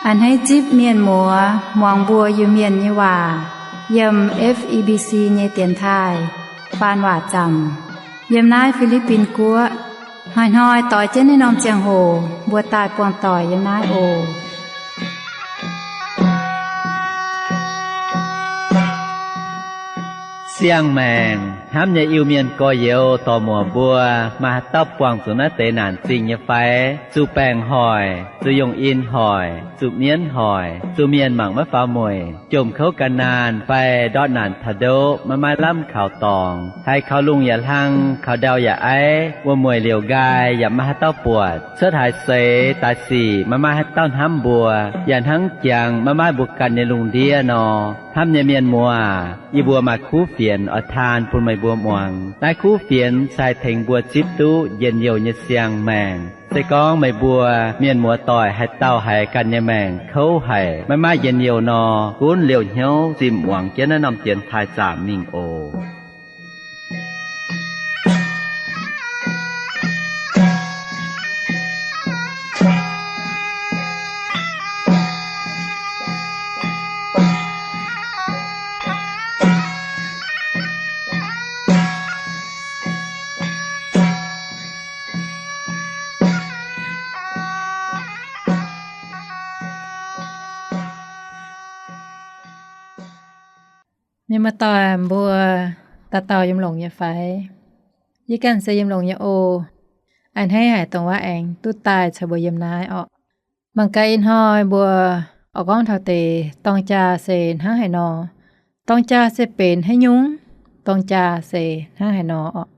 A'hneiv zipv mienh muoz muangx mbuo Iu-Mienh nyei waac yiem F E B C nyei dienx taaih faan waac zaamc, yiem naaiv Fi^li^bin Guoqv. Hnoi-hnoi doix jienv naaiv norm ziangh hoc mbuo daaih buangh doic yiem naaiv oc. Siang-maengc hnamv nyei Iu-Mienh gorx-youz dorc-muoc mbuo, maaih haaix dauh buangh zuqc naaiv deix naanc zingh nyei fai? Zuqc baengc hoic, zuqc yungh in hoic, zuqc mienv hoic, zuqc mienh mangc maiv faaux mueic, jomc kouv gan naanh fai ndortv naanc taux ndoqv maiv maaih lamh kaux dorngx, haiz kaux lungh yaac hlang, kaux ndau yaac aiv, wuom-mueic liouc nqaai yaac maiv maaih haaix dauh buatc, cuotv haaix seix daaih sic maiv maaih haaix dauh hnamv mbuo, yaac hnangv jangx maiv maaih mbuo ganh nyei lungh ndiev nor. Hnamv nyei mienh muoz, yie mbuo maaih kuv fienx oix taan bun meih mbuo muangx. Naaiv kuv fienx se haih tengx mbuo zipv duqv njien-youh nyei siang-maengc. Se gorngv meih mbuo mienh muoz doic haaix dauh haiz ganh nyei maengc kouv haic, maiv maaih njien-youh nor, gunv liouh hnyouv zimh muangx jienv naaiv norm dienx taaih zaamc mingh oc. Mienh muoz-doic mbuo, dauh dauh yiem longx nyei fai? Yie ganh se yiem longx nyei oc. A'hneiv haic dongh waac aengx duqv daaih caux mbuo yiem naaiv orqc. Mangc gaax ih hnoi mbuo oix gorngv taux deix dorng jaa se hnangv haaix nor. Dorng jaa se benx haaix nyungc? Dorng jaa se hnangv haaix nor orqc?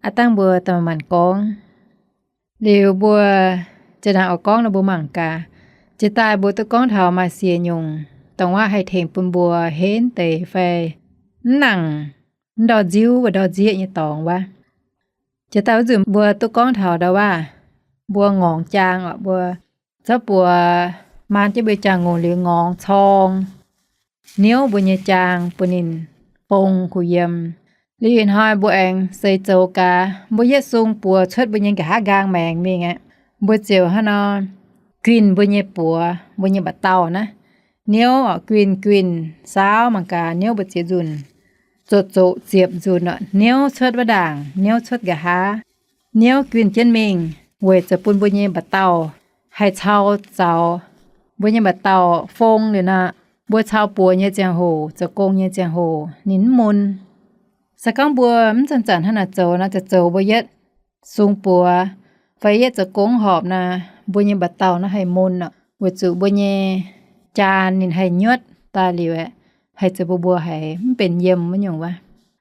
Aav dangh mbuo daaih manc-manc gorngv. Liuz mbuo zinh ndaangc oix gorngv nor mbuo mangc gaax. Jiex daaih mbuo duqv gorngv taux maaih siec nyungc dongh waac haih tengx bun mbuo henv deix fai mv nangc mv ndorh nziuv wuov ndorh nzieqv nyei dorngx wuov. Jiex daaih wuov nzunc mbuo duqv gorngv taux ndau waac mbuo ngorngx jaang orqc, mbuo zorqv buoz maan jienv mbuo jaang-ngongh liuz ngorngx corng niouv mbuo nyei jaang bun ninh fong kuh yiem. Liuz ih hnoi mbuo aengx seix zoux gaax, mbuo yietv sung buoz cuotv mbuo nyei nqa'haav nqaang maengx mingh aqv, mbuo ziouc hnangv nor guinh mbuo nyei buoz, mbuo nyei mba'dauh naaiv. Niouv orqc, guinh guinh saauv mangc gaax niouv mbu'ziex nzunc, zoqc zoqc ziepc nzunc orqc, niouv cuotv wuov ndaangc, niouv cuotv nqa'haav, niouv guinh jienv mingh, weic zuqc bun mbuo nyei mba'dauh haih cau zaux. Mbuo nyei mba'dauh fong liuz nor, mbuo cau buoz nyei ziangh hoc, zoux gong nyei ziangh hoc ninh mv mun. Se gorngv mbuo mv zanc-zanc hnangv naaic zoux nor, zoux zoux mbuo yietv sung buoz fai yietv zoux gong horpc nor, mbuo nyei mba'dauh nor haih mun orqc, weic zuqc mbuo nyei jaan ninh haih nyuotv daaih liuz aeqv, haih zoux bun mbuo haiz mv benx yiem wuov nyungc wuov.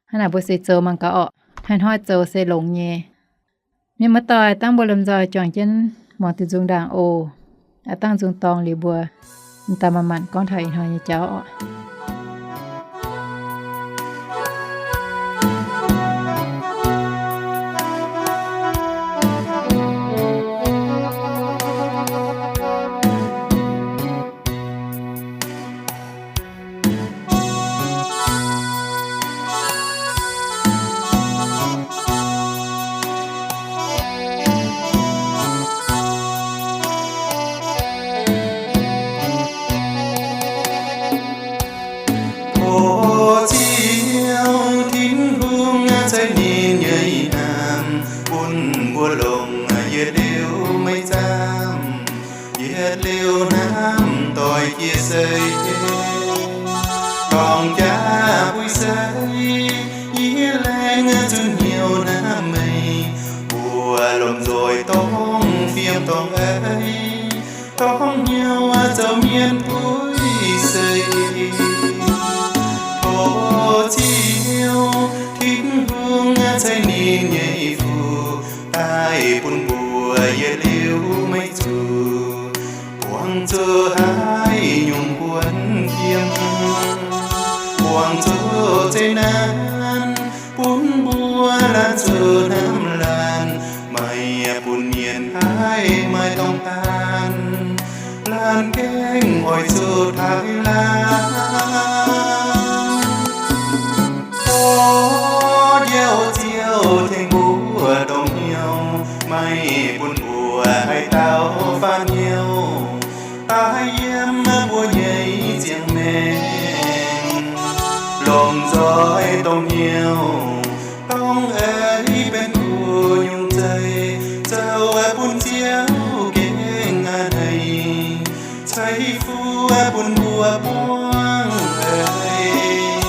Hnangv naaic mbuo seix zoux mangc gaax orqc. Hnoi-hnoi zoux se longx nyei. Mienh muoz-doic, dangh mbuo lomh nzoih juangc jienv muangx diuh nzung ndaangc oc. Aav dangh nzung dorngx liuz mbuo daaih manc-manc gorngv taux ih hnoi nyei jauv orqc. O Ziouv, Tin-Hungh ceix ninh nyei hnamv bun mbuo longc, yietc liuz maiv zaamv, yietc liuz hnamv doix jiex seix. Dorng jaa buix seix, yie laengz zuqc hnyouv hnamv meih, mbuo lomh nzoih dorng fiem dorng eix, dorng hnyouv zoux mienh buix seix. Tov Ziouv, Tin-Hungh ceix ninh nyei fuqv daaih bun mbuo yietc liuz maiv zuqc buangh zuqc haaix nyungc buonv fiem, buangh zuqc zeqc naanc bun mbuo laanh zuqc hnamv laanh, maiv bun mienh haih maaih dorngx daanh, laanh gengh oix zuqc taaih laanh. Dongh nzoih dongh hnyouv, dongh eix benx kuv nyungc zeiv, zoux bun Ziouv gengh a'hneiv, ceix fuqv bun mbuo buangv eix.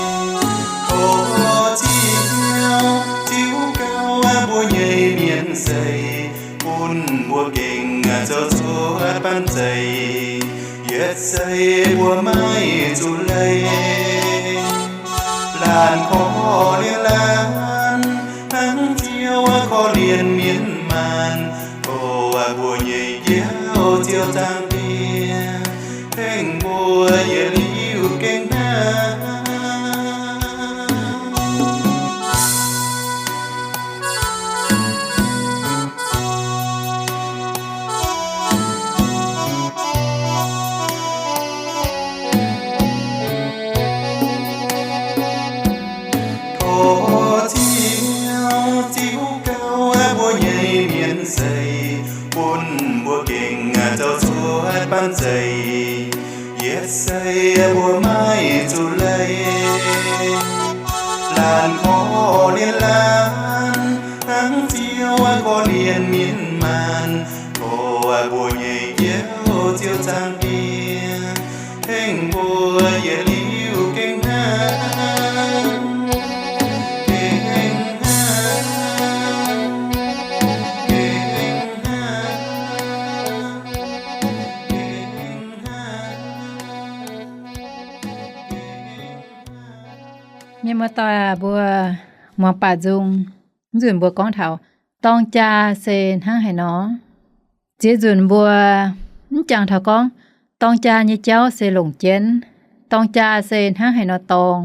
Tov Ziouv ziux gau mbuo nyei mienh seix, bun mbuo gengh zoux cuotv baamh zeih, yietc seix mbuo maiv zuqc leih. Laanh korv-lienh laanh, hnangv Ziouv korv-lienh mienh maanh. Tov mbuo nyei Ziouv, Ziouv Zaangc Diex, tengx mbuo yietc liuz gengh hnangv. Tov Ziouv ziux gau mbuo nyei mienh seix, bun mbuo gengh zoux cuotv baamh zeih, yietc seix mbuo maiv zuqc leih. Laanh korv-lienh laanh, hnangv Ziouv korv-lienh mienh maanh. Tov mbuo nyei Ziouv, Ziouv Zaangc Diex, tengx mbuo yietc liuz gengh hnangv, gengh hnangv, gengh hnangv, gengh hnangv. Mienh muoz-doic aac, mbuo muangx baac nzung, mv nzunc mbuo gorngv taux dorng jaa se hnangv haaix nor. Ziex nzunc mbuo mv jangx taux gorngv dorng jaa nyei jauv se longc jienv, dorng jaa se hnangv haaix nor dorng,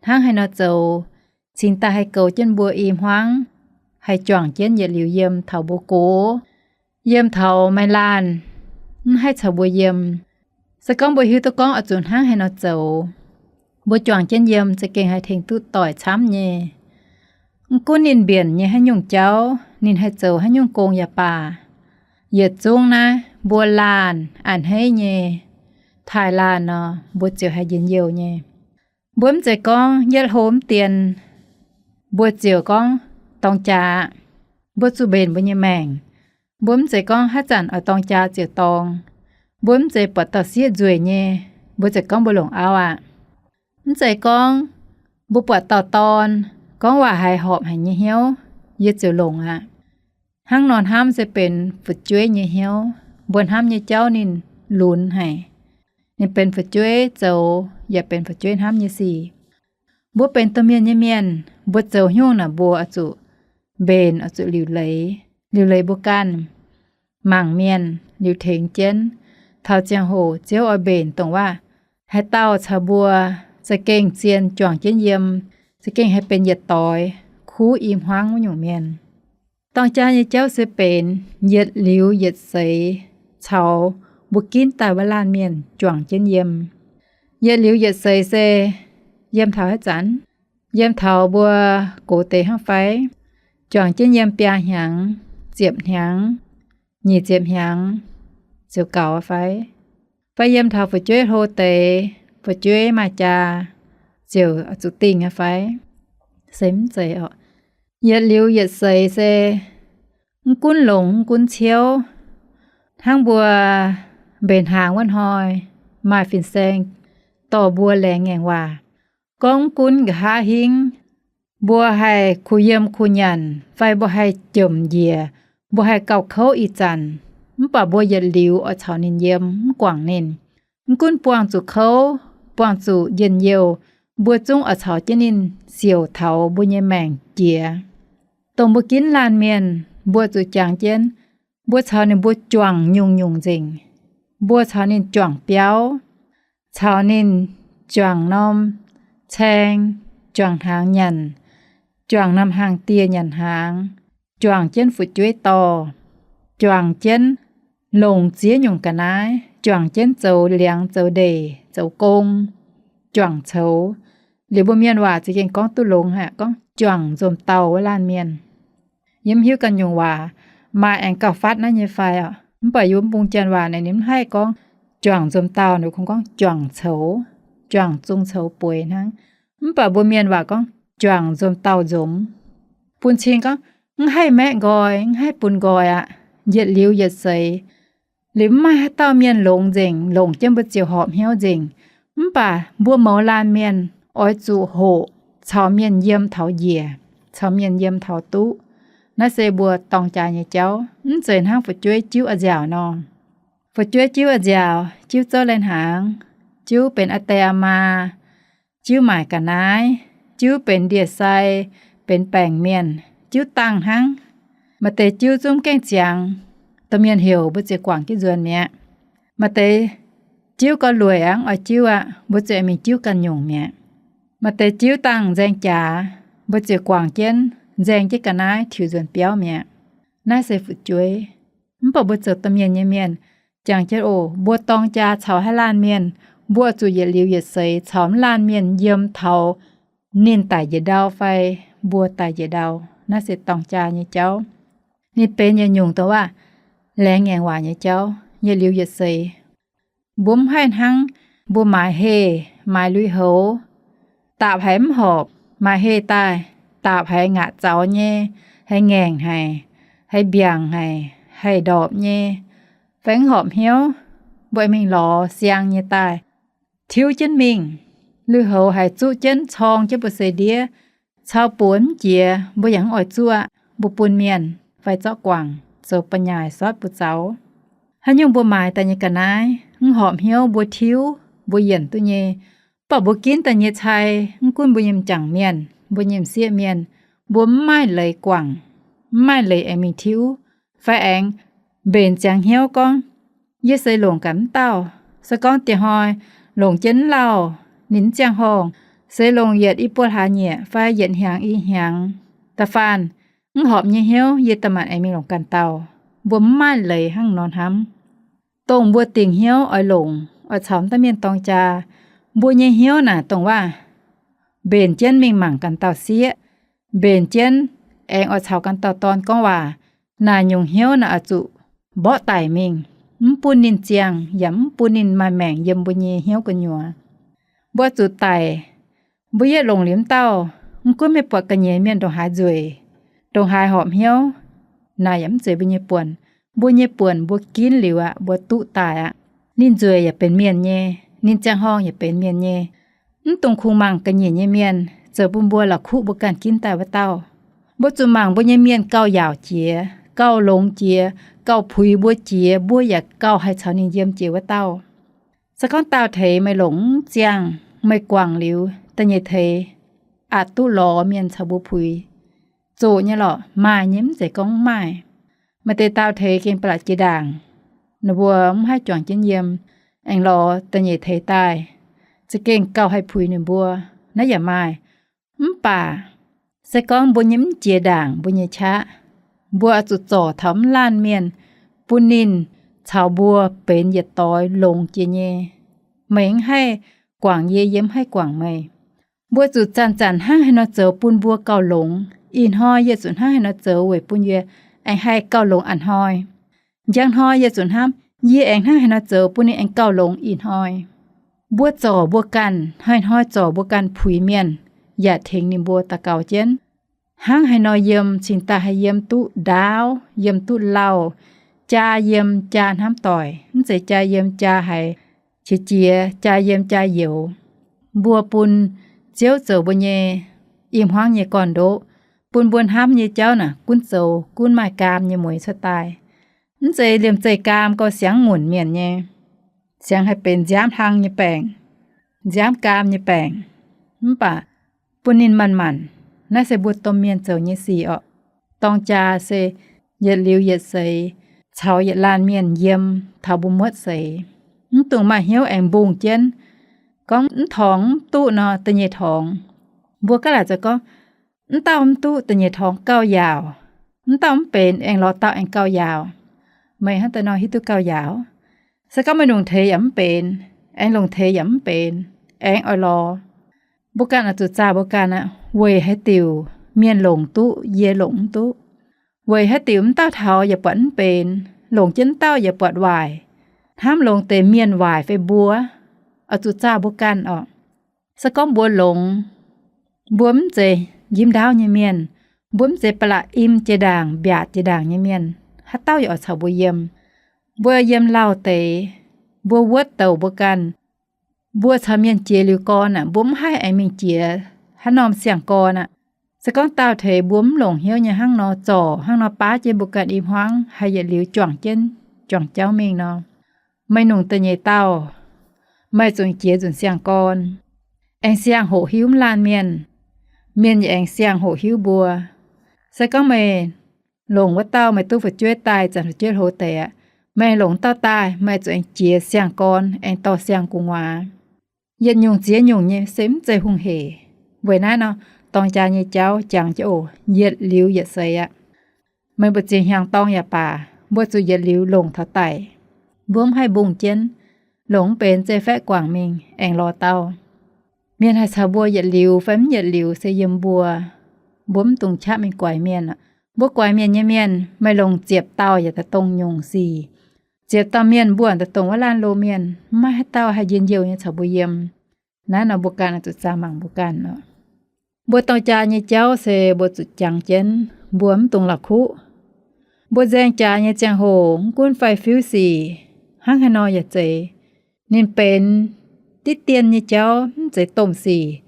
hnangv haaix nor zoux, cingx daaih haih goux jienv mbuo i hmuangv, haih juangc jienv yietc liuz yiem taux mbuo gox, yiem taux maaih laanh mv haih caux mbuo yiem. Se gorngv mbuo hiuv duqv gorngv oix zuqc hnangv haaix nor zoux, mbuo juangc jienv yiem za'gengh haih tengx duqv doic camv nyei. Mv gunv ninh mbienc nyei haaix nyungc jauv, ninh haih zoux haaix nyungc gong yaac baac, yietc zungv naaiv mbuo laanh a'hneiv nyei, taaih laanh nor, mbuo ziouc haih njien-youh nyei. Mbuo mv zeiz gorngv yietv hlo mv dien, mbuo ziouc gorngv dorng jaa, mbuo zuqc mbenc mbuo nyei maengc. Mbuo mv zeiz gorngv haaix zanc oix dorng jaa ziouc dorng. Mbuo mv zeiz buatc dauh sieqv nzueic nyei, mbuo ziouc gorngv mbuo longc auv aqv. Mv zeiz gorngv mbuo buatc dauh dorn gorngv waac haiz horpc haic nyei hnyouv, yie ziouc longc aqv. Hnangv nor hnamv se benx fu'jueiv nyei hnyouv. Mbuo hnamv nyei jauv ninh lunx haic. Ninh benx fu'jueiv zoux yaac benx fu'jueiv hnamv nyei sic. Mbuo benx domh mienh nyei mienh, mbuo zoux haaix nyungc naaic mbuo oix zuqc mbenc, oix zuqc liuc leiz. Liuc leiz mbuo ganh, mangc mienh liuz tengx jienv. Taux ziangh hoc Ziouv oix mbenc dongh waac haaix dauh caux mbuo za'gengh zien juangc jienv yiem, za'gengh haih benx yietc doix kuv i hmuangv wuov nyungc mienh. Dorng jaa nyei jauv se benx yietc liuz yietc seix caux mbuo ginv daaih wuov laanh mienh juangc jienv yiem. Yietc liuz yietc seix se yiem taux haaix zanc? Yiem taux mbuo gox deix hnangv fai? Juangc jienv yiem biaa hnyangx, ziepc hnyangx, nyic ziepc hnyangx ziouc gaux fai? Fai yiem taux fu'jueiv hlo deix, fu'jueiv maaih jaa ziouc zuqc dingh fai? Se mv zeiz oc. Yietc liuz yietc seix se mv gunv longx mv gunv ciouv, hnangv mbuo mbenc hnaangx wuov hnoi, maaih fin-saeng dorh mbuo laengz ngaengc waac, gorngv mv gunv nqa'haav hingv mbuo haih kuh yiem kuh nyanc fai mbuo haih jomc njiec, mbuo haih gauh kouv ih zanc, mv baac mbuo yietc liuz oix caux ninh yiem, mv guangc ninh. Mv gunv buangh zuqc kouv, buangh zuqc njien-youh, mbuo zungv oix caux jienv ninh siouc taux mbuo nyei maengc jiex. Dongh mbuo ginv laanh mienh, mbuo zuqc jangx jienv, mbuo caux ninh mbuo juangc nyungc-nyungc nzengc. Mbuo caux ninh juangc biauv, caux ninh juangc norm caeng, juangc hnaangx nyanc, juangc norm hnaangx-dieh nyanc hnaangx, juangc jienv fu'jueiv dorh, juangc jienv longc ziex nyungc ga'naaiv, juangc jienv zoux liangx zoux ndeic zoux gong, juangc coux. Liuz mbuo mienh waac za'gengh gorngv duqv longx haic, gorngv juangc nzomc dauh wuov laanh mienh. Yie mv hiuv ganh nyungc waac maaih aengx gauh fatv naaiv nyei fai oc. Mv baac yie mbuo Mbung Janx waac naaic ninh mv haih gorngv juangc nzomc dauh, ninh kungx gorngv juangc coux, juangc zung coux bueix hnangv. Mv baac mbuo mienh waac gorngv juangc nzuonx dauh nzomz. Bun cing gorngv, mv haih maeqv nqoi, mv haih bun nqoi aqv. Yietc liuz yietc seix. Liuz mv maaih haaix dauh mienh longx nzengc, longc jienv mbuo ziouc horpc hnyouv nzengc. Mv baac mbuo mouz laanh mienh oix zuqc hoqc caux mienh yiem taux njiec, caux mienh yiem taux duqv. Naaiv se mbuo dorng jaa nyei jauv, mv zeiz hnangv fu'jueiv jiuv a'nziaauc nor. Fu'jueiv jiuv a'nziaauc, jiuv zouv lai hnaangx, jiuv benx aa die aa maa, jiuv maaic ga'naaiv, jiuv benx ndie-sai, benx baengc mienh, jiuv dangh hnangv. Maaih deix jiuv zungv gaengh ziangx, domh mienh heuc mbuo ziouc guangc jienv nzuonx mi'aqv. Maaih deix jiuv gauh lueic aqv, oix jiuv aqv, mbuo ziouc mingh jiuv ganh nyungc mi'aqv. Maaih deix jiuv dangh nzaeng jaax, mbuo ziouc guangc jienv, nzaeng jienv ga'naaiv tiux nzuonx biauv mi'aqv. Naaiv se fu'jueiv. Mv baac mbuo zoux domh mienh nyei mienh, jangx jienv oc, mbuo dorng jaa caux haaix laanh mienh, mbuo zuqc yietc liuz yietc seix caux mv laanh mienh yiem taux ninh daic njiec ndau fai mbuo daic njiec ndau. Naaiv se dorng jaa nyei jauv. Ninh benx yietc nyungc dongh waac laengz ngaengc waac nyei jauv, yietc liuz yietc seix. Mbuo mv haih hnangv mbuo maaiz heh, maaiz lui-houx, daapc haiz mv horpc, maaiz heh daaih, daapc haiz ngaatc zaux nyei, haiz ngaengc haic, haiz mbiaangc haic, haih ndorpc nyei, fai mv horpc hnyouv, mbuo mingh lorz siang nyei daaih, tiuv jienv mingh. Lui-houx haiz zuqv jienv, corng jienv mbuo seix ndiev, cau buoz mv jiex, mbuo yaac mv oix zuqv aqv, mbuo bun mienh fai zorqv guangc zoux ba'nyaaic sortv mbuo zaux. Haaix nyungc mbuo maaiz daaih nyei ga'naaiv, mv horpc hnyouv mbuo tiuv, mbuo yienc duqv nyei. Mv baac mbuo ginv daaih nyei cai, mv gunv mbuo nyei m'jangc mienh, mbuo nyei m'sieqv mienh, mbuo mv maaih leiz guangc, mv maaih leiz aengx mingh tiuv, fai aengx mbenc ziangx hnyouv gorngv, yie seix longc gaax mv dauh. Se gorngv dieh hnoi longc jienv mv lauh, ninh mv ziangh horngh, seix longc yietc i buo hlaax nyieqc fai yietc hnyangx i hnyangx, da'faanh mv horpc nyei hnyouv yie da'maanc aengx mingh longc ganh dauh. Mbuo mv maaih leiz hnangv nor hnamv. Dongh mbuo dingc hnyouv oix longc, oix caux mv dauh mienh dorng jaa, mbuo nyei hnyouv naaic dongh waac mbenc jienv mingh mangc ganh dauh sieqv, mbenc jienv aengx oix caux ganh dauh dorn gorngv waac. Naaic nyungc hnyouv naaic oix zuqc mborqv daic mingh, mv bun ninh ziangh yaac mv bun ninh maaih maengc yiem mbuo nyei hnyouv gu'nyuoz. Mbuo zuqc daic, mbuo yietv longc liuz mv dauh, mv gunv meih buatc ga'nyiec mienh ndongc haaix nzueic, ndongc haaix horpc hnyouv, naaic yaac mv zeiz mbuo nyei buonc. Mbuo nyei buonc mbuo ginv liuz aqv, mbuo duqv daaih aqv. Ninh nzueic yaac benx mienh nyei, ninh ziangh horngh yaac benx mienh nyei. Mv dungx kungx mangc ga'nyiec nyei mienh zoux bun mbuo la'kuqv mbuo ganh ginv daaih wuov dauh. Mbuo zuqc mangc mbuo nyei mienh gauh yaauc jiex, gauh longx jiex, gauh puix mbuo jiex, mbuo yaac gauh haih caux ninh yiem jiex wuov dauh. Se gorngv daauh teix meih longc mv ziangh, meih guangc liuz, da'nyeic teix aqc duqv lorz mienh caux mbuo puix. Zoqc nyei lorqc, maaih nyei, mv zeiz gorngv mv maaih. Maaih deix daauh teix gengh ba'laqc jiex ndaangc, ninh mbuo mv haih juangc jienv yiem, aengx lorz da'nyeic teix daaih, za'gengh gauh haih puix ninh mbuo. Naaiv yaac maaih. Mv baac se gorngv mbuo nyei mv jiex ndaangc mbuo nyei qaqv, mbuo oix zuqc zorc taux mv laanh mienh, bun ninh caux mbuo benx yietc doix longx jiex nyei. Meih mv haih guangc yie, yie mv haih guangc meih. Mbuo zuqc zanc-zanc hnangv haaix nor zoux bun mbuo gauh longx. Ih hnoi yie zuqc hnangv haaix nor zoux weic bun yie aengx haih gauh longx a'hnoi. Njang hnoi yie zuqc hnamv, yie aengx hnangv haaix nor zoux bun ninh aengx gauh longx ih hnoi. Mbuo zorc mbuo ganh, hnoi-hnoi zorc mbuo ganh puix mienh, yaac tengx ninh mbuo daux gaux jienv. Hnangv haaix nor yiem cingx daaih haih yiem duqv ndaauv, yiem duqv lauh, jaa yiem jaa hnamv doic, mv zeiz jaa yiem jaa haiz qiex jiez, jaa yiem jaa youx. Mbuo bun Ziouv zoux mbuo nyei i hmuangv nyei gorn-ndoqv, bun mbuo hnamv nyei jauv naaic gunv zoux, gunv maaih gaam nyei mueix cuotv daaih. Mv zeiz liemh zeih gaam gauh siangx ngunc mienh nyei, siangx haih benx nziaamv hlang nyei baengc, nziaamv gaam nyei baengc. Mv baac bun ninh manc-manc, naaiv se mbuo domh mienh zoux nyei sic orqc. Dorng jaa se yietc liuz yietc seix caux yietc laanh mienh yiem taux mbuo muotv seix. Mv dungx maaih hnyouv aengx mbungh jienv, gorngv mv torngx mv duqv nor da'nyeic torngx. Mbuo gaav laaic zoux gorngv, mv dauh mv duqv da'nyeic torngx gauh yaauc, mv dauh mv benx aengx lorz dauh aengx gauh yaauc. Meih hnangv daaih nor hiuv duqv gauh yaauc. Se gorngv meih longc teix yaac mv benx, aengx longc teix yaac mv benx, aengx oix lorz. Mbuo ganh oix zuqc zaah mbuo ganh aqv. Weic haaix diuc mienh longc duqv, yie longc mv duqv? Weic haaix diuc mv dauh taux yaac buatc mv benx, longc jienv mv dauh yaac buatc waaic? Hnamv longx deix mienh waaic fai mbuo? Oix zuqc zaah mbuo ganh orqc. Se gorngv mbuo longx, Mbuo mv zeiz njimv ndaauv nyei mienh. Mbuo mv zeiz ba'laqc im jiex ndaangc, mbiaatc jiex ndaangc nyei mienh. Haaix dauh yaac oix caux mbuo yiem. Mbuo yiem lauh deix, mbuo wuotv douc mbuo ganh. Mbuo caux mienh jiex liuz gorn aqv, mbuo mv haih aengx mingh jiex haaix norm siang-gorn aqv. Se gorngv daauh teix mbuo mv longc hnyouv nyei hnangv nor zorc, hnangv nor baav jienv mbuo ganh i hmuangv, haih yietc liuz juangc jienv, juangc jauv mingh nor, meih nungc da'nyeic dauh, meih zuqc jiex nzunc siang-gorn. Aengx siang-hoc hiuv mv laanh mienh, mienh yaac aengx siang-hoc hiuv mbuo. Se gorngv meih longc wuov dauh, meih duqv fu'jueiv daaih, zanc fu'jueiv hlo deix aqv, meih longc dauh daaih, meih zuqc aengx jiex siang-gorn, aengx dorh siang gu'nguaaz. Yietc nyungc ziex nyungc nyei, se mv zeiz hungh hec. Weic naaiv nor, dorng jaax nyei jauv jangx jienv oc, yietc liuz yietc seix aqv. Meih mbu'ziex hnyangx dorng yaac baac, mbuo zuqc yietc liuz longc taux daic. Mbuo mv haih mbungh jienv, longc mv benx zeiv-faeqv guangc mingh aengx lorz dauh. Mienh haih caux mbuo yietc liuz fai mv yietc liuz se yiem mbuo. Mbuo mv dungx qaqv mingh guaix mienh aqv. Mbuo guaix mienh nyei mienh, meih longc ziepc dauh yaac daaih dongh nyungc sic. Ziepc dauh mienh mbuo daaih dongh wuov laanh loz mienh, mv maaih haaix dauh haih njien-youh nyei caux mbuo yiem. Naaiv nor mbuo ganh oix zuqc zaah mangc mbuo ganh oc. Mbuo dorng jaax nyei jauv se mbuo zuqc jangx jienv, mbuo mv dungx la'kuqv. Mbuo nzaeng jaax nyei ziangh hoc mv gunv faix-fiuv sic hnangv haaix nor yaac zeiz, ninh benx diqv dien nyei jauv, mv zeiz domh sic.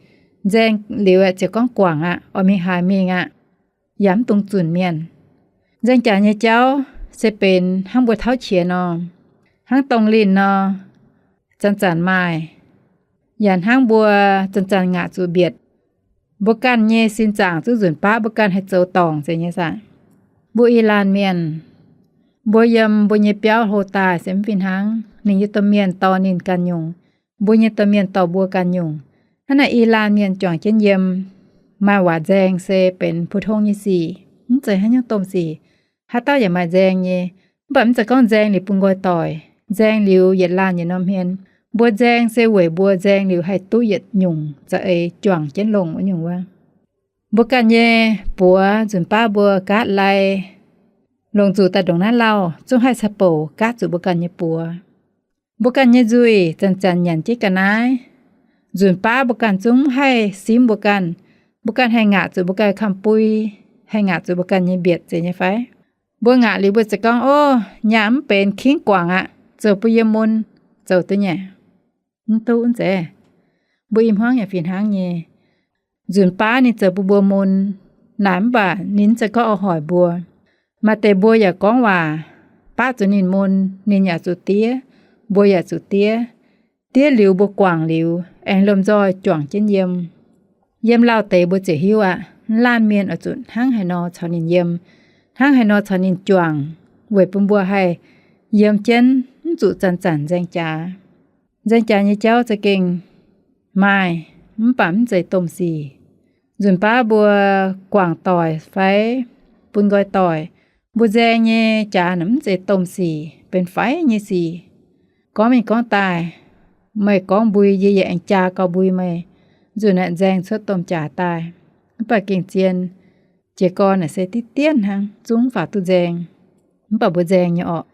Nzaeng liuz aeqv, ziouc gorngv guangc aqv, oix mingh haaix mingh aqv, yaac mv dungx zunc mienh. Nzaeng jaax nyei jauv se benx hnangv mbuo tauv qiex nor, hnangv dongh linh nor, zanc-zanc maaih, yaac hnangv mbuo zanc-zanc ngaatc zuqc mbietc. Mbuo ganh nyei sin zaangc zungv nzunc baav mbuo ganh haih zoux dorngc zeiz nyei saah. Mbuo i laanh mienh, mbuo yiem mbuo nyei biauv hlo daaih se mv fih hnangv. Ninh nyei domh mienh dorh ninh ganh nyungc, mbuo nyei domh mienh dorh mbuo ganh nyungc. Hnangv naaic i laanh mienh juangc jienv yiem, maaih waac nzaeng se benx 普通 nyei sic, mv zeiz haaix nyungc domh sic. Haaix dauh yaac maaih nzaeng nyei, mv baac mv zeiz gorngv nzaeng liuz bun nqoi doic, nzaeng liuz yietc laanh yietc norm hmien. Mbuo nzaeng se weic mbuo nzaeng liuz haih duqv yietc nyungc za'eix juangc jienv longc wuov nyungc wuov. Mbuo ganh nyei buoz nzunc baav mbuo gaatv lai, longc zuqc daaih ndongc naaiv lauh zungv haih caqv-bouc gaatv zuqc mbuo ganh nyei buoz. Mbuo ganh nyei nzuih zanc-zanc nyanc jienv ga'naaiv, nzunc baav mbuo ganh zungv mv haih simv mbuo ganh. Mbuo ganh haih ngaatc zuqc mbuo ganh kamx-bui, haih ngaatc zuqc mbuo ganh nyei mbietc zeiz nyei fai? Mbuo ngaatc liuz mbuo ziouc gorngv, ov, nyaah mv benx kingv guangc aqv, zoux bun yie mun, zoux duqv nyei. Mv duqv zeiz. Mbuo i hmuangv yaac fih hnangv nyei. Nzunc baav ninh zoux bun mbuo mun, naaic mv baac ninh mv zeiz gorngv oix hoic mbuo. Maaih deix mbuo yaac gorngv waac, baqv zuqc ninh mun, ninh yaac zuqc diev, mbuo yaac zuqc diev. Diev liuz mbuo guangc liuz, aengx lomh nzoih juangc jienv yiem. Yiem lauh deix mbuo ziouc hiuv aqv, laanh mienh oix zuqc hnangv haaix nor caux ninh yiem, hnangv haaix nor caux ninh juangc, weic bun mbuo haih yiem jienv mv zuqc zanc-zanc nzaeng jaax. Nzaeng jaax nyei jauv za'gengh maaih, mv baac mv zeiz domh sic. Nzunc baav mbuo guangc doic fai bun nqoi doic, mbuo nzaeng nyei jaax naaic mv zeiz domh sic, benx faix nyei sic. Gorngv mingh gorngv daaih, meih gorngv mbui yie, yie aengx jaa gauh mbui meih. Nzunc naaic nzaeng cuotv domh jaax daaih, mv baac gengh zien. Jiez gorn naaic se diqv dienv hnangv, zungv faaux duqv nzaeng. Mv baac mbuo nzaeng nyei orqc.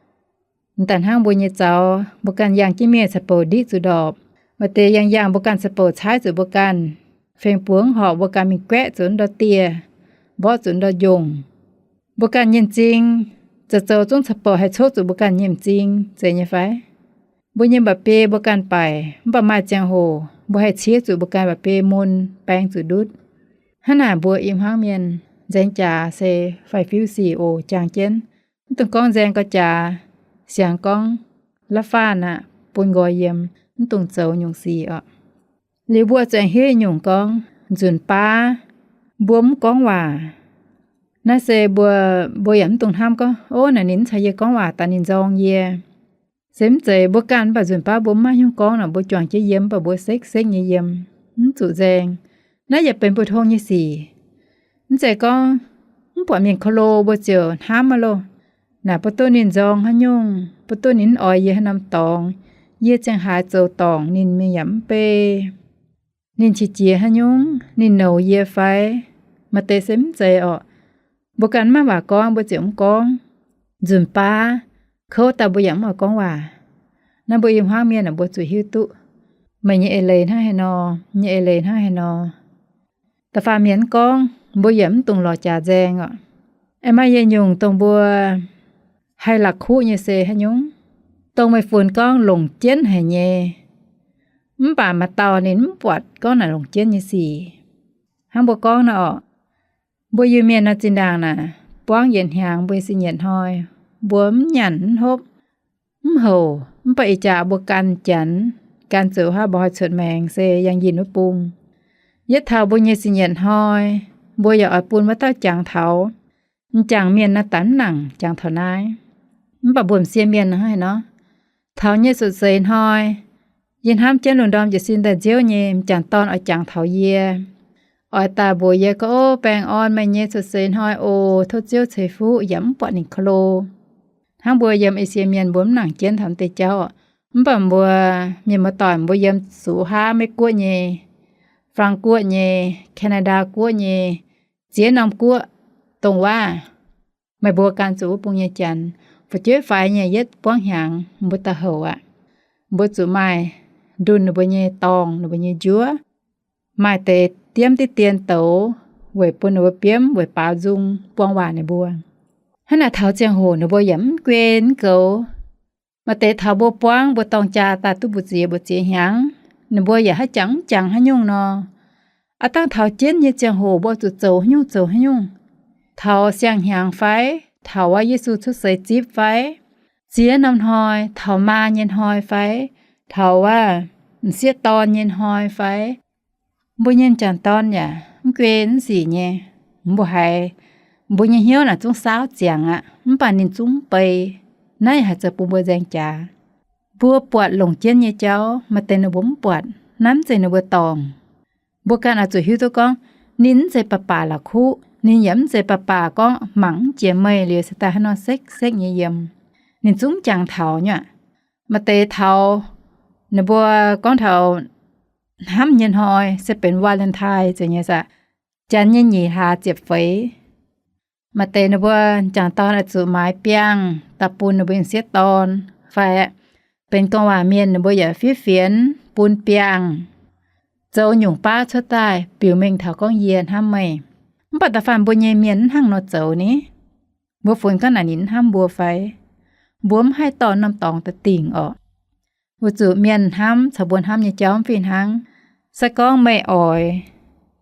Mv daaih hnangv mbuo nyei zaux, mbuo ganh yangh jienv mingh caqv-bouc ndiqv zuqc ndorpc. Maaih deix yangh yangh mbuo ganh caqv-bouc caaiv zuqc mbuo ganh, fengx buonc horpc mbuo ganh mingh guaeqv zuqc ndau dieh, mborqv zuqc ndau njongc. Mbuo ganh nyei m'zing, zoux zoux zungv caqv-bouc haih coqv zuqc mbuo ganh nyei m'zing, zeiz nyei fai? Mbuo nyei mba'biei mbuo ganh baaic, mv baac maaih ziangh hoc mbuo haih ciev zuqc mbuo ganh mba'biei mun, baeng zuqc ndutv. Hnangv naaic mbuo i hmuangv mienh nzaeng jaax se faix-fiuv sic oc, jangx jienv. Mv dungx gorngv nzaeng gauh jaax, siang gorngv la'faanh aqv, bun nqoi yiem, mv dungx zoux nyungc sic orqc. Liuz mbuo zuqc aengx hiuv nyungc gorngv, nzunc baav mbuo mv gorngv waac. Naaiv se mbuo, mbuo yaac mv dungx hnamv gorngv, ov, naaic ninh mv caux yie gorngv waac daaih ninh nzorng yie. Se mv zeiz mbuo ganh mv baac nzunc baav mbuo mv maaih hnyouv gorngv nor, mbuo juangc jienv yiem, mv baac mbuo sekv sekv nyei yiem, mv zuqc nzaeng. Naaiv yaac benx 普通 nyei sic. Mv zeiz gorngv mv buatc mienh ko lo mbuo ziouc hnamv aqv loh. Naaic bun duqv ninh nzorng haaix nyungc, bun duqv ninh mv oix yie haaix norm dorngx, yie ziangh haaix zoux dorngc ninh mingh yaac mv bei. Ninh qiex jiez haaix nyungc, ninh nouz yie fai? Maaih deix se mv zeiz orqc. Mbuo ganh mv maaih waac gorngv, mbuo ziouc mv gorngv. Nzunc baav kouv daaih mbuo yaac mv oix gorngv waac. Naaiv mbuo i hmuangv mienh aah, mbuo zuqc hiuv duqv meih nyei eix leiz hnangv haaix nor, nyei eix leiz hnangv haaix nor. Da'faanh mienh mv gorngv, mbuo yaac mv dungx lorz jaax nzaeng oc. Aengx maaih yietc nyungc dongh mbuo haih la'kuqv nyei se haaix nyungc? Dongh meih funx gorngv longc jienv haic nyei, mv baac maaih dauh ninh mv buatc gorngv naaic longc jienv nyei sic. Hnangv mbuo gorngv nor oc, mbuo Iu-Mienh nor zinh ndaangc naaic buangv yietc hnyangx mbuo nyei sin nyietc hnoi, mbuo mv nyanc mv hopv, mv houc, mv baac ih jaax mbuo gan Janx, gan zuqc haav mbuo hnoi cuotv maengx se yangh yinh wuov bung. Yietv taux mbuo nyei sin nyietc hnoi, mbuo yaac oix bun wuov dauh jangx taux. M'jangc mienh naaiv daaih mv nangc jangx taux naaiv. Mv baac mbuo m'sie mienh hnangv haaix nor, taux nyei sutc seix hnoi, yie hnamv jienv lungh ndorm jiez sin daaih nziouv nyei m'jangc dorn oix jangx taux yie, oix daaih mbuox yie gorngv, Ov, baengh orn meih nyei sutc seix hnoi oc. Tov Ziouv ceix fuqv. Yaac mv buatc ninh ko lo. Hnangv mbuo yiem Esie mienh mbuo mv nangc jienv taux m'deix jauv oc. Mv baac mbuo mienh muoz-doic mbuo yiem zuqc haav Meiv Guoqv nyei, Faa^lang Guoqv nyei, Canada Guoqv nyei, ziex norm guoqv dongh waav, meih mbuo gan zuqc wuov bung nyei Janx, fu'jueiv faix nyei yietv buangv hnyangx mbuo daaih houc aqv. Mbuo zuqc maaih ndunh ninh mbuo nyei dorngh, ninh mbuo nyei njuov, maaih deix diemv diqv dien douz weic bun ninh mbuo biomv weic baaux nzung buang waac ninh mbuo. Hnangv naaic taux ziangh hoc ninh mbuo yaac mv guei mv goux. Maaih deix taux mbuo buangv mbuo dorng jaa daaih duqv mbu'ziex mbu'ziex hnyangx, ninh mbuo yaac haiz jangx mv jangx haaix nyungc nor. Aav dangh taux jienv nyei ziangh hoc mbuo zuqc zoux haaix nyungc zoux haaix nyungc. Taux siang-hnyangx fai, taux wuov Yesu cuotv seix zipv fai, ziex norm hnoi, taux maa nyei hnoi fai, taux wuov m'sieqv dorn nyei hnoi fai, mbuo nyei m'jangc dorn yaac mv guei mv sic nyei. Mbuo haiz mbuo nyei hnyouv naaic zungv saauv ziangx aqv, mv baac ninh zungv mv bei. Naaiv yaac haih zoux bun mbuo nzaeng jaax. Mbuo buatc longc jienv nyei jauv maaih deix ninh mbuo mv buatc, naaiv mv zeiz ninh mbuo dorngc. Mbuo ganh oix zuqc hiuv duqv gorngv, ninh mv zeiz baac baac la'kuqv, ninh yaac mv zeiz baac baac gorngv mangc mv jiex meih liuz se daaih haaix nor sekv sekv nyei yiem. Ninh zungv jangx taux nyei aqv. Maaih deix taux ninh mbuo gorngv taux hnamv nyei hnoi se benx Valentine zeiz nyei saah, Janx nyei nyic hlaax ziepc feix. Maaih deix ninh mbuo m'jangc dorn oix zuqc maaiz biangh daaih bun ninh mbuo m'sieqv dorn fai, benx gorngv waac mienh ninh mbuo yaac fiev fienx bun biangh, zoux nyungc baav cuotv daaih biux mengh taux gorngv yie hnamv meih. Mv baac da'faanh mbuo nyei mienh mv hnangv nor zoux ni. Mbuo funx gorngv naaic ninh mv hnamv mbuo fai? Mbuo mv haih dorh norm dorngx daaih dingc orqc. Weic zuqc mienh hnamv caux mbuo hnamv nyei jauv mv fih hnangv. Se gorngv meih oix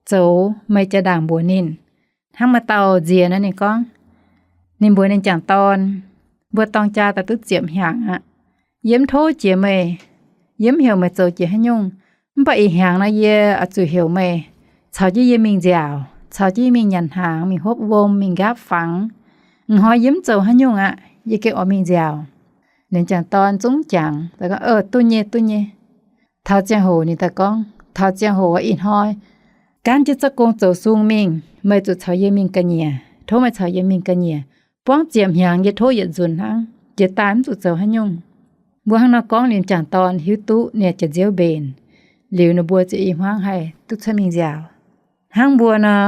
zoux, meih jaa-ndaangc mbuox ninh. Hnangv maaih dauh nziex naaiv ninh gorngv, ninh mbuox ninh m'jangc dorn, mbuo dorng jaa daaih duqv ziepc hnyangx aqv. Yie mv tov jiex meih, yie mv heuc meih zoux jiex haaix nyungc. Mv baac ih hnyangx nor yie oix zuqc heuc meih caux jienv yie mingh nziaauc, caux jienv yie mingh nyanc hnaangx, mingh hopv wuom, mingh nqaapv fangx. M'hnoi yie mv zoux haaix nyungc aqv, yie gengh oix mingh nziaauc. Ninh m'jangc dorn zungv jangx, Duqv nyei, duqv nyei. Taux ziangh hoc ninh daaih gorngv, Taux ziangh hoc ih hnoi gaanv jienv zorqv gong zoux sung mingh, meih zuqc caux yie mingh ga'nyiec. Tov meih caux yie mingh ga'nyiec. Buangv ziepc hnyangx yie tov yietc nzunc hnangv, jiex daaih mv zuqc zoux haaix nyungc. Mbuo hnangv nor gorngv, ninh m'jangc dorn hiuv duqv ninh jiex nziouv mbenc. Liuz ninh mbuo ziouc i hmuangv haih duqv cuotv mingh nziaauc. Hnangv mbuo nor,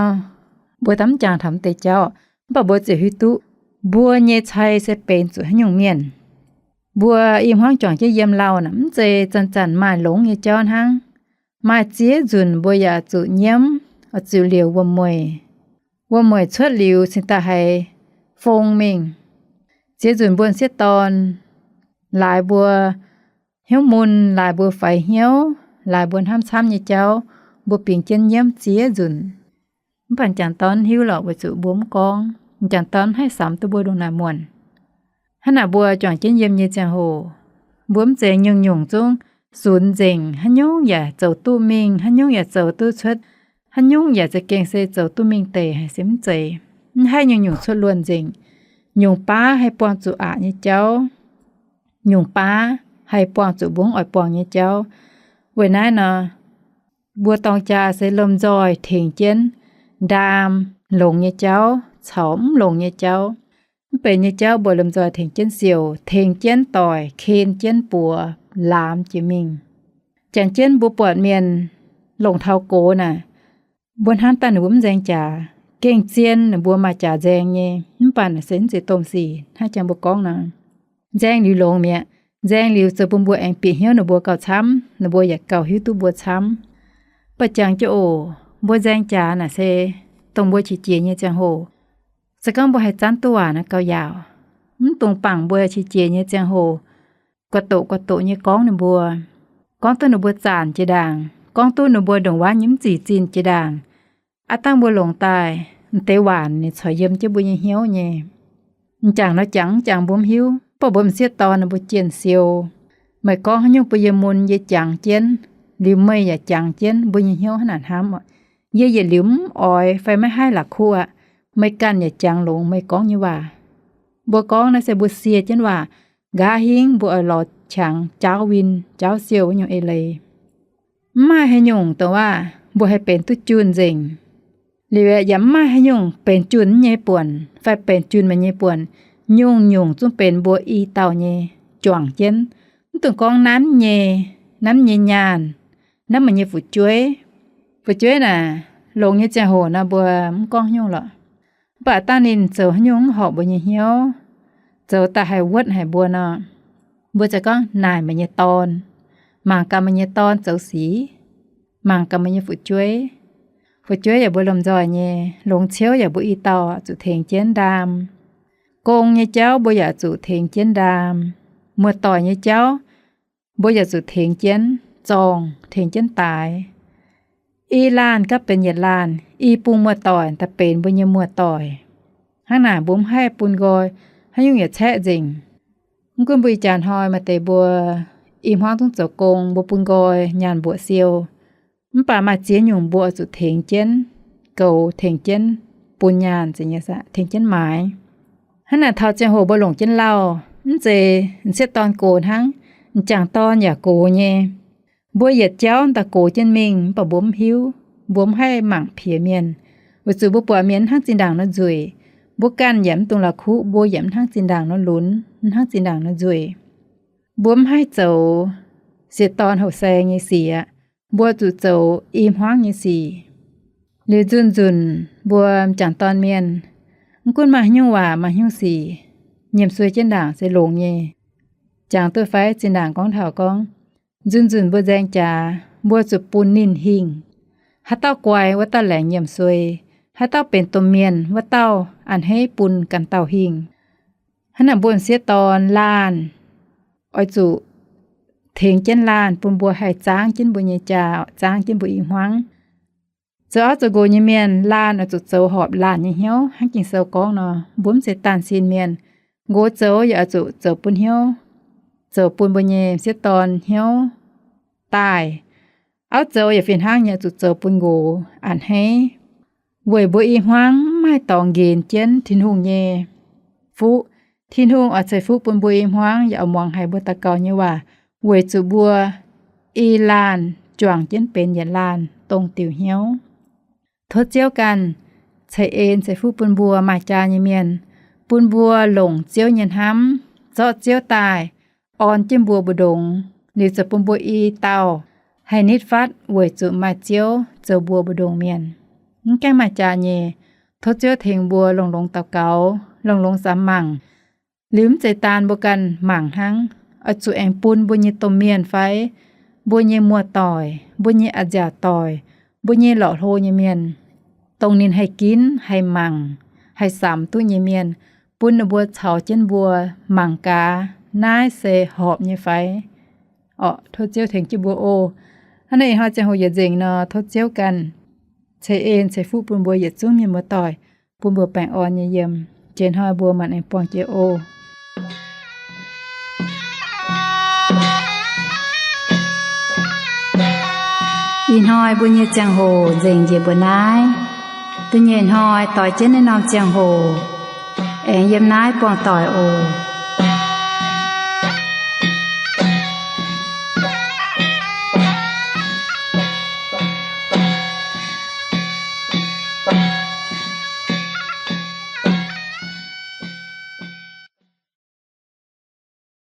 mbuo daaih mv jangx taux m'deix jauv, mv baac mbuo ziouc hiuv duqv mbuo nyei cai se benx zuqc haaix nyungc mienh. Mbuo i hmuangv juangc jienv yiem lauh naaic mv zeiz zanc-zanc maaih longx nyei jauv hnangv. Maaih ziex nzunc mbuo yaac zuqc nyiemv, oix zuqc liouc wuom-mueic. Wuom-mueic cuotv liuz cingx daaih haiz fong mingh. Ziex nzunc mbuo sieqv dorn laaix mbuo hnyouv mun, laaix mbuo faix hnyouv, laaix mbuo hnamv camv nyei jauv, mbuo bingx jienv nyiemv ziex nzunc. Mv baac m'jangc dorn hiuv lorqc, weic zuqc mbuo mv gorngv, m'jangc dorn mv haih samx duqv mbuo ndongc naaic muonc. Hnangv naaic mbuo juangc jienv yiem nyei ziangh hoc, mbuo mv zeiz nyungc-nyungc zungv sunx nzengc, haaix nyungc yaac zoux duqv mingh, haaix nyungc yaac zoux duqv cuotv, haaix nyungc yaac za'gengh se zoux duqv mingh deic haic, se mv zeiz. Mv haih nyungc-nyungc cuotv luonh nzengc. Nyungc baav haih buangh zuqc aqc nyei jauv. Nyungc baav haih buangh zuqc mbuo mv oix buangh nyei jauv. Weic naaiv nor, mbuo dorng jaa se lomh nzoih tengx jienv ndaam longx nyei jauv caux mv longx nyei jauv. Mv benx nyei jauv mbuo lomh nzoih tengx jienv siouc, tengx jienv doic, ken jienv buoz, laamx jiex mingh. Janx jienv mbuo buatc mienh longc taux gox naaic, mbuo hnamv daaih ninh mbuo mv nzaeng jaax. Gengh zien ninh mbuo maaih jaax nzaeng nyei, mv baac naaic se mv zeiz domh sic hnangv jangx mbuo gorngv nor. Nzaeng liuz longx mi'aqv. Nzaeng liuz zoux bun mbuo aengx bieqc hnyouv ninh mbuo gauh camv, ninh mbuo yaac gauh hiuv duqv mbuo camv. Mv baac jangx jienv oc, Mbuo nzaeng jaax naaic se dongh mbuo qiex jiez nyei ziangh hoc. Se gorngv mbuo haih zanv duqv waac naaic gauh yaauc. Mv dungx bangc mbuo qiex jiez nyei ziangh hoc guax doqc guax doqc nyei gorngv ninh mbuo, gorngv duqv ninh mbuo zaanc jiex ndaangc, gorngv duqv ninh mbuo ndongc wuov nyei mv zic zinh jiex ndaangc. Aav dangh mbuo longc daaih, m'deix waac ninh corc yiem jienv mbuo nyei hnyouv nyei. M'jangc nor jangx mv jangx mbuo mv hiuv, mv baac mbuo m'sieqv dorn ninh mbuo jienh siou. Meih gorngv haaix nyungc bun yie mun, yie jangx jienv, liuz meih yaac jangx jienv, mbuo nyei hnyouv hnangv naaic hnamv oc. Yie yietc liuz mv oix fai maiv haih la'kuqv aqv. Meih ganh yaac jangx longx meih gorngv nyei waac. Mbuo gorngv naaiv se mbuo sie jienv waac, nqa'haav hingv mbuo oix lorz qangx jaauv win, jaauv siou wuov nyungc eix leiz. Mv maaih haaix nyungc dongh waac mbuo haih benx duqv junh nzengc. Liuz yaac mv maaih haaix nyungc benx junh nyei buonc fai benx junh meih nyei buonc. Nyungc-nyungc zungv benx mbuo i dauh nyei juangc jienv. Mv dungx gorngv nanv nyei, nanv nyei nyaanh, nanv meih nyei fu'jueiv. Fu'jueiv naaic, longx nyei ziangh hoc nor mbuo mv gorngv haaix nyungc lorqc. Mv baac dangh ninh zoux haaix nyungc mv horpc mbuo nyei hnyouv, zoux daaih haih wuotv haic mbuo nor, mbuo ziouc gorngv naaic meih nyei dorn. Mangc gaax meih nyei dorn zoux sic, mangc gaax meih nyei fu'jueiv. Fu'jueiv yaac mbuo lomh nzoih nyei, longx ciouv yaac mbuo i dauh zuqc tengx jienv ndaam. Gong nyei jauv mbuo yaac zuqc tengx jienv ndaam. Muoz-doic nyei jauv mbuo yaac zuqc tengx jienv zorng, tengx jienv daaix. I laanh gapv benx yietc laanh, i bung muoz-doic daaih benx mbuo nyei muoz-doic. Hnangv naaic mbuo mv haih bun nqoi haaix nyungc yietc caeqv nzengc. Mv gunv mbuo ih jaax hnoi maaih deix mbuo i hmuangv zungv zoux gong, mbuo bun nqoi nyaanh mbuoqc siou. Mv baac maaih ziex nyungc mbuo oix zuqc tengx jienv goux, tengx jienv bun nyaanh, tengx jienv maaiz. Hnangv naaic taux ziangh hoc mbuo longc jienv lauh, mv zeiz m'sieqv dorn gox hnangv, m'jangc dorn yaac gox nyei. Mbuo yietc jauv daaih gox jienv mingh, mv baac mbuo mv hiuv, mbuo mv haih mangc piex mienh, weic zuqc mbuo buatc mienh mv hnangv zinh ndaangc nor nzueic. Mbuo ganh yaac mv dungx la'kuqv mbuo yaac mv hnangv zinh ndaangc nor lunx, mv hnangv zinh ndaangc nor nzueic. Mbuo mv haih zoux m'sieqv dorn houh saeng nyei sic aqv. Mbuo zuqc zoux i hmuangv nyei sic. Liuz nzunc-nzunc mbuo m'jangc dorn mienh, mv gunv maaih haaix nyungc waac, maaih haaix nyungc sic, nyiemc suei jienv ndaangc se longx nyei. Jangx duqv fai? Zinh ndaangc gorngv taux gorngv, nzunc-nzunc mbuo nzaeng jaax, mbuo zuqc bun ninh hingh. Haaix dauh guai, wuov dauh laengz nyiemc suei. Haaix dauh benx domh mienh, wuov dauh a'hneiv bun ganh dauh hingh. Hnangv naaic mbuo m'sieqv dorn laanh oix zuqc tengx jienv laanh bun mbuo haih zaangv jienv mbuo nyei jaa, zaangv jienv mbuo i hmuangv. Zoux auv zoux nqox nyei mienh, laanh oix zuqc zoux horpc laanh nyei hnyouv. Hnangv Ging-Sou gorngv nor, mbuo mv zeiz daanh sin mienh. Nqox zoux yaac oix zuqc zoux bun hnyouv, zoux bun mbuo nyei m'sieqv dorn hnyouv daaih. Auv zoux yaac fih hnangv nyei, oix zuqc zoux bun nqox a'hneiv. Weic mbuo i hmuangv mv maaih dorngx nqenx jienv Tin-Hungh nyei fuqv. Tin-Hungh oix ceix fuqv bun mbuo i hmuangv, yaac oix muangx haiz mbuo daux gaux nyei waac, weic zuqc mbuo i laanh juangc jienv benx yietc laanh dongh diuc hnyouv. Tov Ziouv ganh ceix en ceix fuqv bun mbuo maaih jaa nyei mienh, bun mbuo longc Ziouv nyei hnamv, zorqv Ziouv daaih orn jienv mbuo mbu'ndongx, liuz ziouc bun mbuo i dauh haih nitv fatv weic zuqc maaih Ziouv zoux mbuo mbu'ndongx mienh. Mv gaengh maaih jaa nyei, tov Ziouv tengx mbuo longx-longx daux gaux, longx-longx samx mangc. Liuz mv zeiz daan mbuo ganh mangc hnangv, oix zuqc aengx bun mbuo nyei domh mienh fai mbuo nyei muoz-doic, mbuo nyei a'nziaauc doic, mbuo nyei lorqc hlo nyei mienh, dongh ninh haih ginv, haih mangc, haih samx duqv nyei mienh, bun ninh mbuo caux jienv mbuo mangc gaax naaiv se horpc nyei fai. Orqc, tov Ziouv tengx jienv mbuo oc. Hnangv naaiv ih hnoi ziangh hoc yietc nzengc nor, tov Ziouv ganh ceix en ceix fuqv bun mbuo yietc zungv mienh muoz-doic, bun mbuo baengh orn nyei yiem. Jiex hnoi mbuo maanc aengx buangh jiex oc. Ih hnoi mbuo nyei ziangh hoc nzengc njiec mbuo naaiv. Da'nyeic hnoi doix jienv naaiv norm ziangh hoc aengx yiem naaiv buangh doic oc.